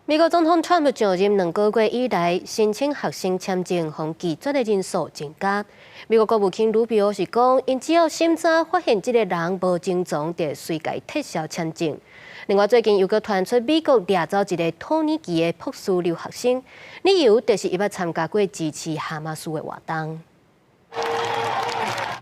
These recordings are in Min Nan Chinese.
美國總統川普上任2個月以來，申請學生簽證予拒絕的人數增加。美國國務卿魯比歐是講，𪜶只要審查發現這个人無症狀，就隨共撤銷簽證。另外，最近又閣傳出美國掠走一个土耳其的博士留學生，理由就是伊捌參加過支持哈馬斯的活動。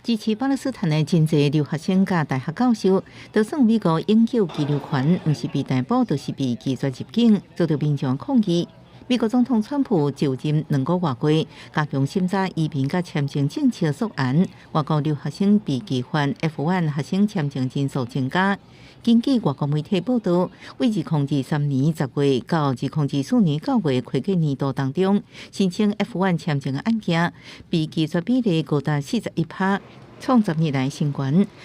支持巴勒斯坦的真濟留學生佮大學教授，都算美國永久居留權，毋是被逮捕，就是被拒絕入境，遭到民眾抗議。美國總統川普就任2個外月，加強審查移民佮簽證政策草案，外國留學生被拒發 F1 學生簽證人數增加。根據外國媒體報道，對2023年10月到2024年9月會計年度當中，申請 F1 簽證的案件被拒絕比例高達41%，創10年來新高。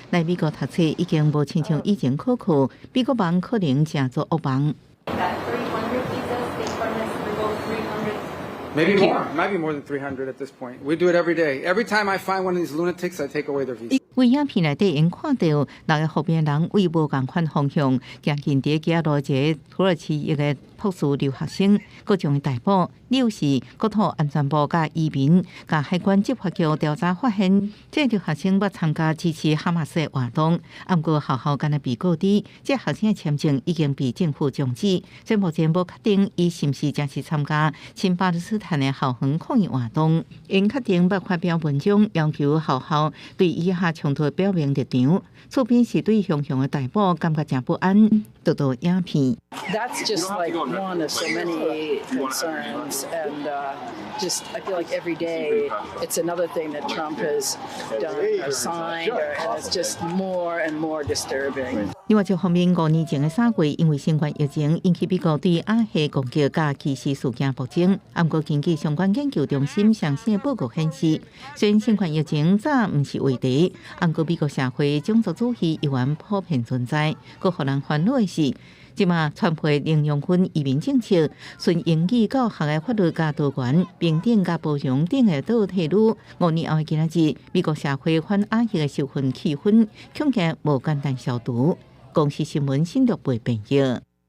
來美國讀冊已經無親像以前可靠，美國夢可能成做噩夢。 That 300 visas, State Department revoked 300. Maybe more. Might be more than 300 at this point. We do it every day. Every time I find one of these lunatics, I take away their visa. 對影片內底𪜶看到六个河邊人對無仝款方向行進佇街路一个土耳其裔的博士留學生，閣將伊逮捕。理由是國土安全部佮移民佮海關執法局調查發現，這個留學生捌參加支持哈馬斯的活動，毋過學校敢若被告知，這個學生的簽證已經被政府終止，所以目前無確定伊是毋是真實參加親巴勒斯坦的校園抗議活動。𪜶確定捌發表文章要求學校對以哈衝突表明立場，厝邊是對雄雄的逮捕感覺誠不安。得到影片。 That's just like one of so many concerns, and just I feel like every day it's another thing that Trump has done or signed, and it's just more and more disturbing. 另外一方面，5年前的3月，因為新冠疫情引起美國對亞裔攻擊佮歧視事件暴增。毋過根據相關研究中心上新的報告顯示，雖然新冠疫情早毋是話題，毋過美國社會種族主義依然普遍存在。閣予人煩惱的是，這馬川普零容忍移民政策，順英語教學的法律佮多元、平等佮包容等的倒退嚕。5年後的今仔日，美國社會反亞裔的仇恨氣氛，恐驚無簡單消除。公視新聞新竹編譯。